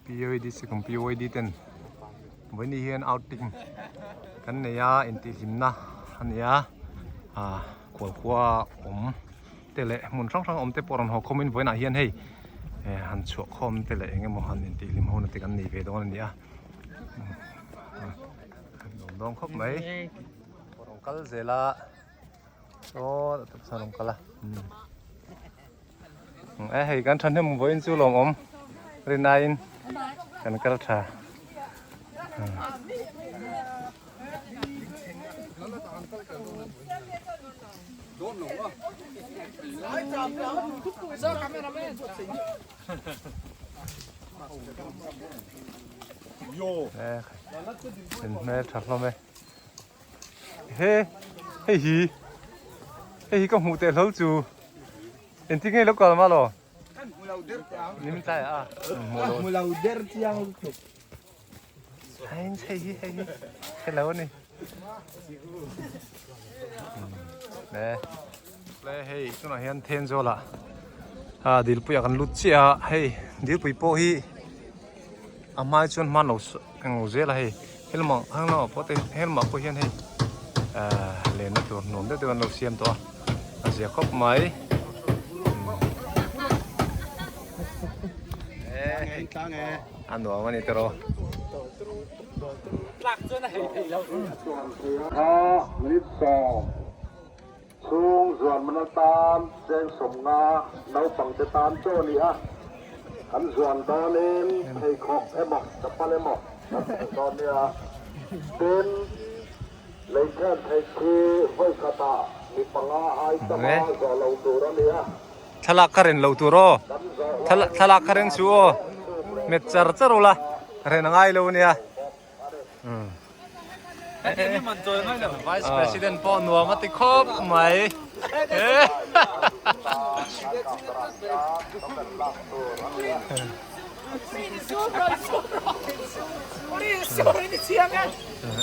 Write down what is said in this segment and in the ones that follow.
PYD sikkim PYD ten vawiin hian outing kan nei a intihhlimna a ni a ah khualkhua awm te leh hmun hrang hrang awm te pawh rawn haw khawmin vawiinah hian hei eh han chhuah khawm te leh eng emaw han intihhlim ho na te kan nei ve dawn a ni a nuam dawn khawp mai rawn kal zel a saw tah chuan rawn kal a. E hei kan thahnem vawiin chu lawmawm rinaiin kan kal tha. E hmel tha hlawm e. He hei hi hei hi ka hmuh teh hlawl chu engtin nge lo kal ma lo nim tlai a hmu lo der chiang lutuk hei hei hi hei hi hello ani le le hei tunah hian Thenzawl ah a dilpui ah kan lut chiah a hei dilpui pawh hi a hmai chuan hman lo englo zel a hei helma heng lamah pawh te helmah pawh hian hei ahh lenna tur nuam deuh deuh an lo siam tawh a a zia khawp mai a nuam a ni tawh Chhung zuan man atan cheng sawmnga naupangte tan chaw a ni a, kan zuan dawnin pheikhawk emaw chapal emaw kan hmuh dawn nia. Tin, leikhen theih khi vawi khatah mi panga ai tama zawh lo tur a ni a. Thlalak kha ren lo tur aw, thlalak kha ren chu aw, met char char ula ren a ngai lo a nia. Vice President pawh nuam a ti khawp mai.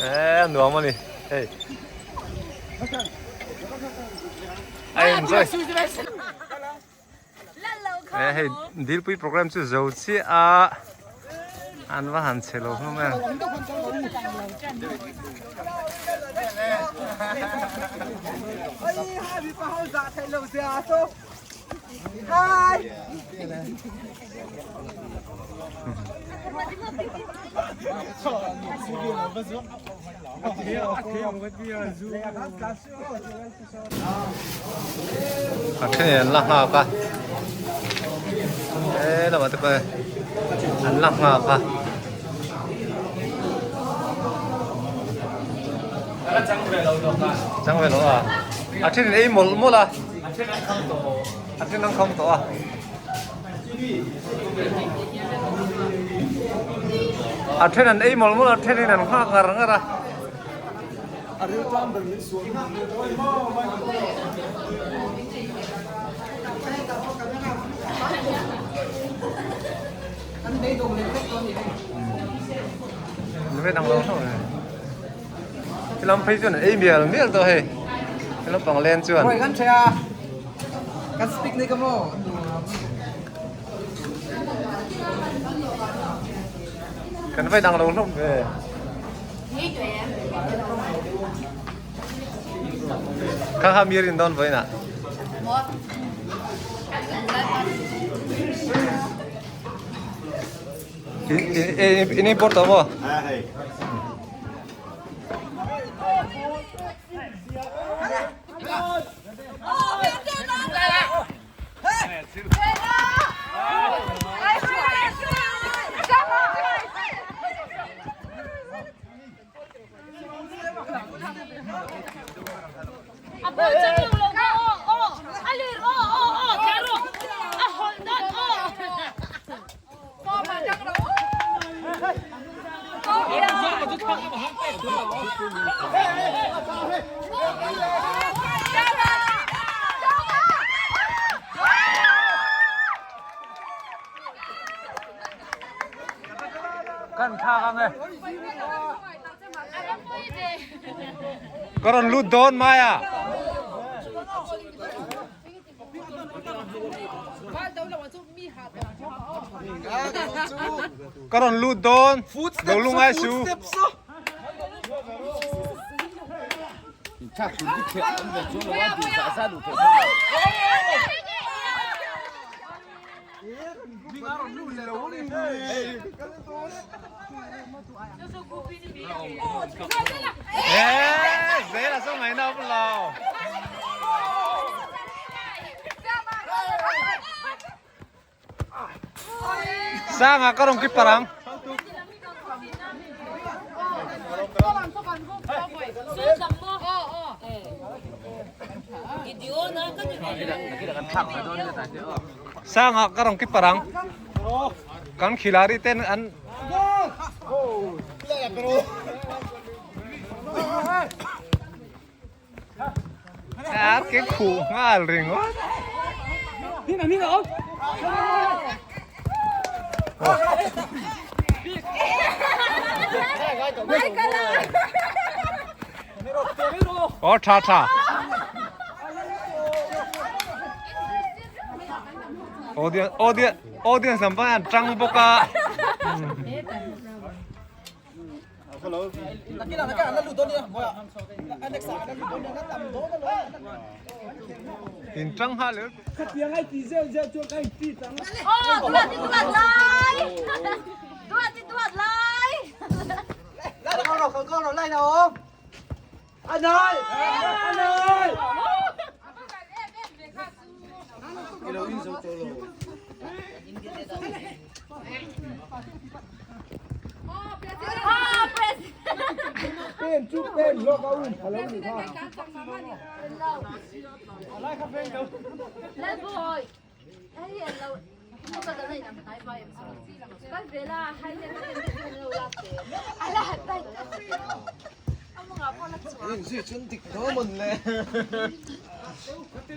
E nuam a ni hei. A enjoy. E hei dilpui program chu zo chiah a an va han che lo hlawm em. A then an la nghak a he lamah te pawh an la nghak a. Chang ve lo a a then in ei mawlh mawlh a a then an kham tawh a. A then an ei mawlh mawlh a a then in an nghak ngar ngar a. Lam phei chuan ei mial mial tawh hei he naupang len chuan. Kan speak nei ka maw. Kan vai dang lo hlawm ve. Kha kha mi rin dawn vawiin ah. In import tawh maw? Kan thlak ang e. Ka rawn lut dawn mai a. Ka rawn lut dawn lo lungai su. Ê, dễ là sao ngày nào cũng lò. Sanga ka rawn keeper ang. Sanga ka rawn keeper ang. Kan khilari ten an Ar ke khuh nghal ringawt. Aw tha tha. Audience audience audience lam pawh an tang bawk a. In tang nghal leh.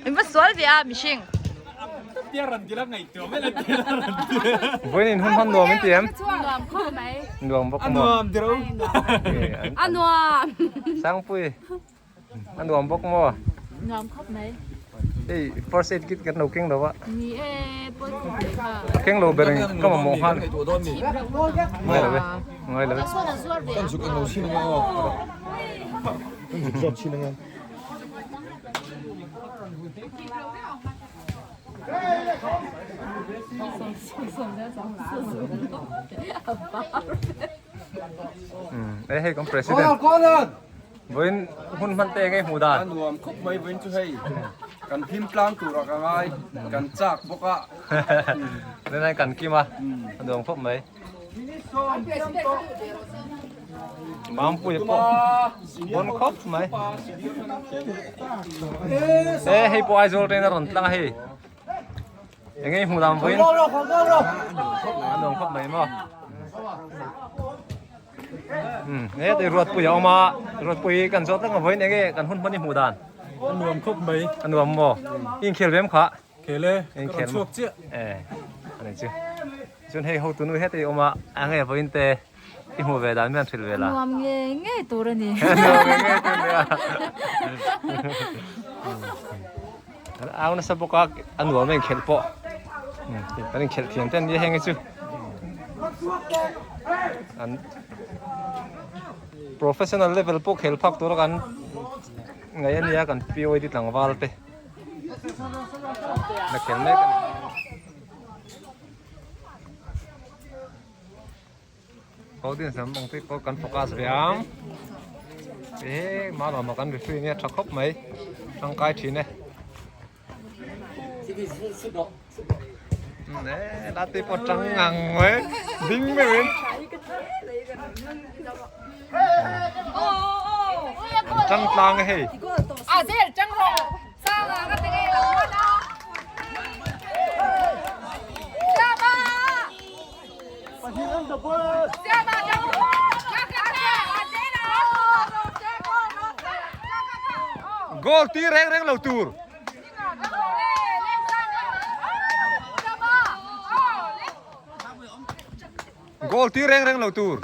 In va sual ve a mihring. Vawiin in hun hman nuam in ti em? Nuam khawp mai. Nuam bawk maw? A nuam tiro. A nuam. Sangpui. A nuam bawk maw? Nuam khawp mai. Hei first aid kit kan lo keng lo a. Ni e pawi khawp mai kha. A keng lo ber in ka mamawh nghal. Ngai lo e. Ngai lo e. Kan zuk eng lo chin anga aw. Kan zuk zawk chin anga. E hei kan president. Vawiin hun hman te enge hmuh dan? A nuam khawp mai vawiin chu hei kan hlim tlang tur a ka ngai kan chak bawk a. Tunah kan kim a, a nuam khawp mai. Mampui pawh bawn khawp mai. E hei pawh Aizawl train a rawn tlang a hei. Enge hmuh dan vawiin? A nuam khawp mai maw? He Ruatpui a awm a, Ruatpui kan zawt reng a vawiin enge kan hun hman i hmuh dan? A nuam khawp mai. A nuam maw? I inkhel ve em kha? Khel e, ka rawn chhuak chiah. E, a ni chu. Chuan hei hotu nu heti awm a, enge vawiin te i hmuh ve dan mian hrilh ve la? A nuam ngei ngei tur a ni. A nuam ngei ngei tur a ni a. An au nasa bawk a, a nuam a inkhelh pawh. Kan inkhelh thiam te an nia heng hi chu. An professional level pawh khel phak tura kan ngaih a nia kan POD tlangval te. Na khel mek a ni. Audience lam ang te pawh kan focus ve ang he mah lawmah kan referee nia tha khawp mai tangkai thin e la te pawh tang ngang mai ding meuh in tang tlang a hei. Goal ti reng reng lo tur. Goal ti reng reng lo tur.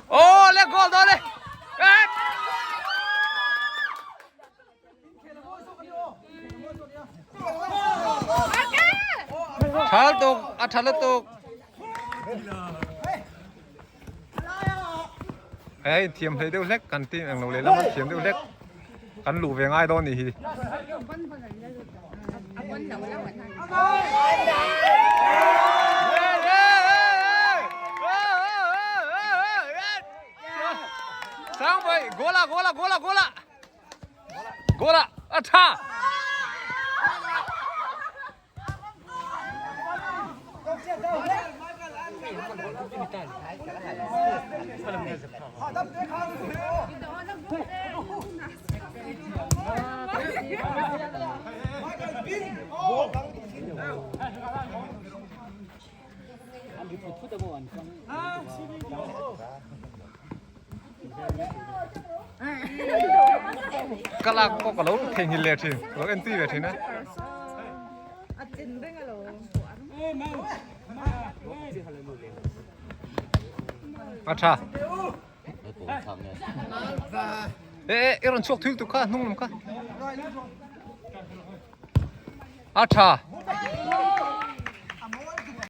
Oh, le goal dawn e. Tha lutuk, a tha lutuk. Hei thiam hlei deuh hlek kan team englo lehlam a thiam deuh hlek kan luh ve ngai dawn nih hi. Sangbawi goal ah goal ah goal ah goal ah goal ah a tha. Ka lak pawh ka lo theihnghilh leh thin, ka lo en tui ve thin a. A tha. E e i rawn chhuak thil tuk kha hnung lam kha. A tha.